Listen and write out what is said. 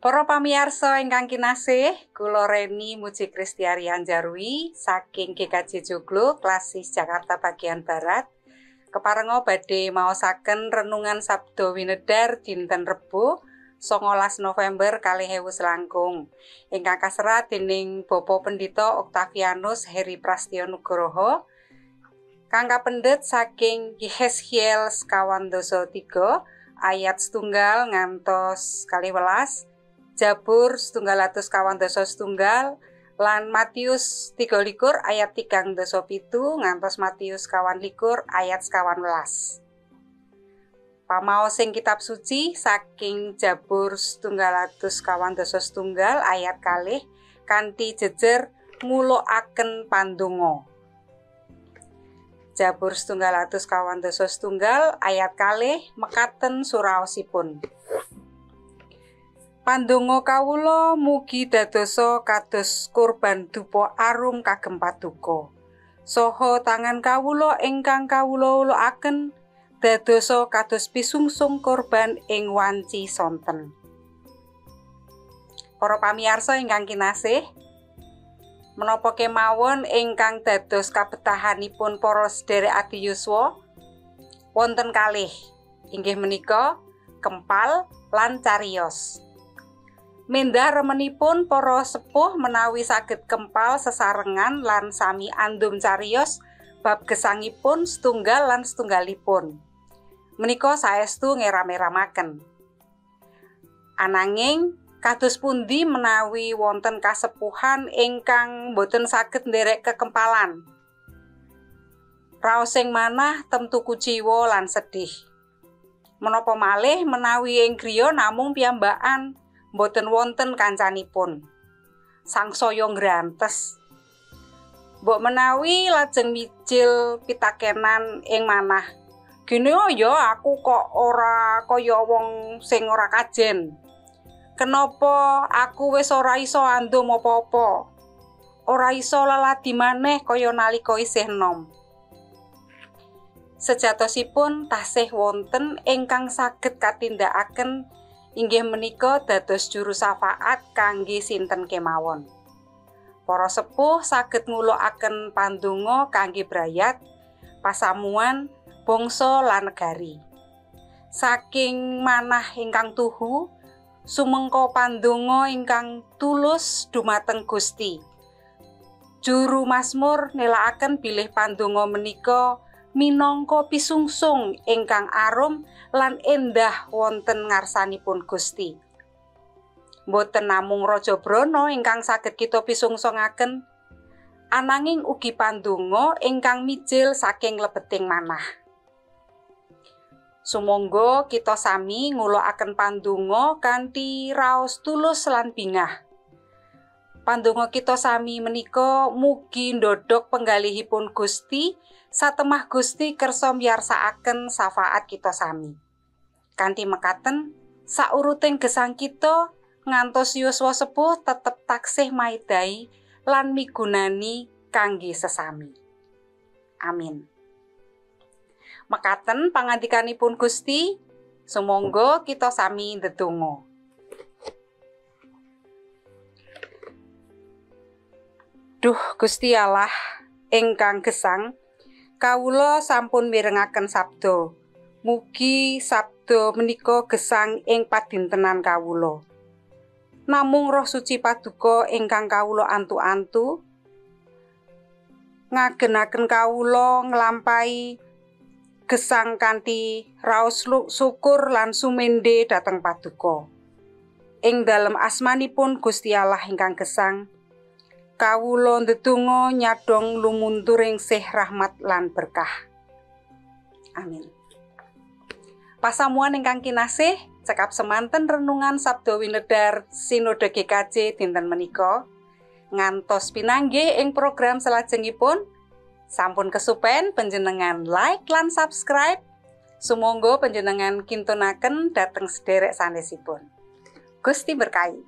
Para pamiyarsa ingkang kinasih, kula Reni Muji Kristiari Anjarwi saking GKJ Joglo, Klasis Jakarta bagian Barat. Keparenga badhe maosaken renungan Sabda Winedar dinten Rebo 19 November 2020 ingkang kaserat dening Bapak Pendhita Oktavianus Heri Prastyo Nugroho kang kapendhet saking Yehezkiel 53 ayat 1 ngantos 12, Jabur 121 lan Matius 23 ayat 37 ngantos Matius 24 ayat 19. Pamaosing kitab suci saking Jabur 121 ayat 2 kanthi jejer ngulukaken pandonga. Jabur 121 ayat 2 mekaten suraosipun. Pandonga kawula mugi dadosa kados kurban dupa arum kagem paduka. Saha tangan kawula ingkang kawula ulukaken dadosa kados pisungsung korban ing wanci sonten. Para pamiyarsa ingkang kinasih, menapa kemawon ingkang dados kabetahanipun para sederek adi yuswa wonten kalih, inggih menika kempal lan cariyos. Mendah remenipun para sepuh menawi saged kempal sesarengan lan sami andum cariyos bab gesangipun setunggal lan setunggalipun. Menika saestu ngeram-eramaken. Ananging kados pundi menawi wonten kasepuhan ingkang boten saged nderek kekempalan. Raosing manah temtu kuciwa lan sedih. Menapa malih menawi ing griya namung piyambakan, boten wonten kancanipun. Sangsaya ngrantes. Mbok menawi lajeng mijil pitakenan ing manah. Gene ya aku kok ora kaya wong sing ora kajen. Kenapa aku wis ora iso andum apa-apa? Ora iso leladi maneh kaya nalika isih enom. Sejatosipun tasih wonten ingkang saged katindakaken inggih menika dados juru syafaat kangge sinten kemawon. Para sepuh saged ngulukaken pandonga kangge brayat, pasamuan, bangsa lan negari. Saking manah ingkang tuhu, sumengko pandonga ingkang tulus dumateng Gusti. Juru Mazmur nelakaken bilih pandonga menika minangka pisungsung ingkang arum lan endah wonten ngarsanipun Gusti. Mboten namung Raja Brana ingkang saged kita pisungsungaken, ananging ugi pandonga ingkang mijil saking lebeting manah. Sumangga kita sami ngulukaken pandonga kanthi raos tulus lan bingah. Pandonga kita sami menika mugi ndhodhok penggalihipun Gusti, satemah Gusti kersa miyarsakaken syafaat kita sami. Kanthi mekaten, sauruting gesang kita ngantos yuswa sepuh tetep taksih maidai lan migunani kangge sesami. Amin. Mekaten pangandikanipun Gusti, sumangga kita sami ndedonga. Duh Gusti Allah ingkang gesang, kawula sampun mirengaken sabda. Mugi sabda menika gesang ing padintenan kawula. Namung Roh Suci Paduka ingkang kawula antu-antu ngagenaken kawula nglampahi gesang kanthi raos syukur lan sumende dhateng Paduka. Ing dalem asmanipun Gusti Allah ingkang gesang, kawula ndedonga nyadhong lumunturing sih rahmat lan berkah. Amin. Pasamuan ingkang kinasih, cekap semanten renungan Sabda Winedar Sinode GKJ dinten menika. Ngantos pinanggih ing program salajengipun. Sampun kesupen panjenengan like lan subscribe. Sumangga panjenengan kintunaken dhateng sederek sanesipun. Gusti berkahi.